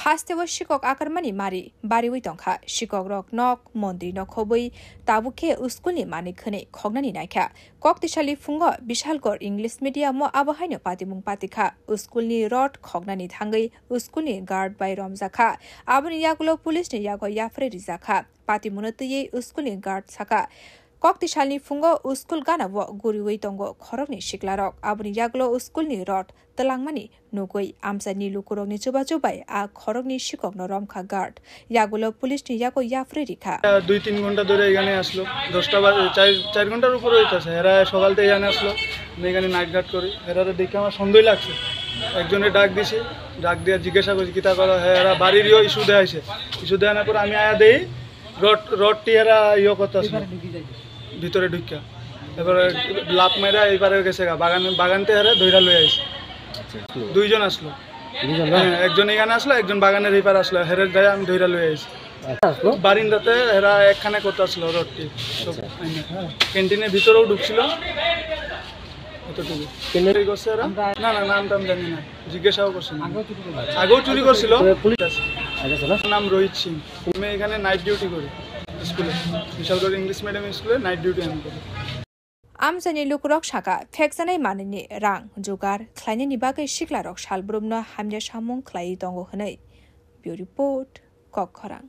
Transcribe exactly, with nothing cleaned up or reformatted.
Hasteo sikok akarmani mari bariwi tongkha. Sikokrok nok, mondri no khobwi tabuk khe uskulni manwi khwnwi khoknani naikha. Koktisalni phungo Bishalgarh English Medium o abo haino patimung patikha. Uskulni rod khoknani thangwi uskulni guard bai romjakha. Aboni yagulo police ni yago yapharwi rijakha. Patimungno twiwi uskulni guard saka, koktisalni phungo uskul ganao guriwi tongo khoroknwi siklarok. Aboni yagulo uskulni rod twlangmani nugwi amchaini lukurokni chubachu bai a khoroknwi sikokno romkha guard. Yagulo police ni yago yapharwi rikha. দুই তিন ঘন্টা ধরে এখানে আসলো, দশটা বাজে, চার চার ঘন্টার উপরে হইতেছে। এরা সকাল থেকে এখানে আসলো, মানে এখানে নাইট গার্ড করি। এরা দেখে আমার সন্দেহ লাগছে, একজনে ডাক দিছি, ডাক দিয়ে জিজ্ঞাসা করছি কিতা করো। হ্যাঁ, এরা বাড়িরও ইস্যু দেওয়া হয়েছে। ইস্যু দেওয়ানোর পর আমি আয়া দেই রড, রডটি এরা ইয়ে করতে আসলো ভিতরে ঢুকিয়া, এবারে লাফ মারা এইবারে গেছে গা, বাগান, বাগানতে এরা ধইরা লই আইছে। দুইজন আসলো। দুইজন না? হ্যাঁ, একজন এখানে আসলো, একজন বাগানের এই পারে আসলো, হেরে যায় আমি ধইরা লই আইছি। আচ্ছা, আসলো? বারিন্দাতে এরা একখানে করতে আসলো রডটি। আচ্ছা। ক্যান্টিনের ভিতরেও ঢুকছিল। এতটুকু। কেন? এই করছে এরা? না, না, নাম টাম জানি না, জিজ্ঞাসাও করছে না। আগেও চুরি করছিল। তো পুলিশ আচ্ছা, স্যার। নাম রোহিত সিং। আমি এখানে নাইট ডিউটি করি স্কুলে, বিশালগড় ইংলিশ মিডিয়াম স্কুলে নাইট ডিউটি আমি করি। Amchaini lukurok saka, phekjanai manwini rang jugar khlainani bagwi siklarok salbrumno hamya samung khlaiwi tongo hwnwi. Bureau Report, Kokkhorang.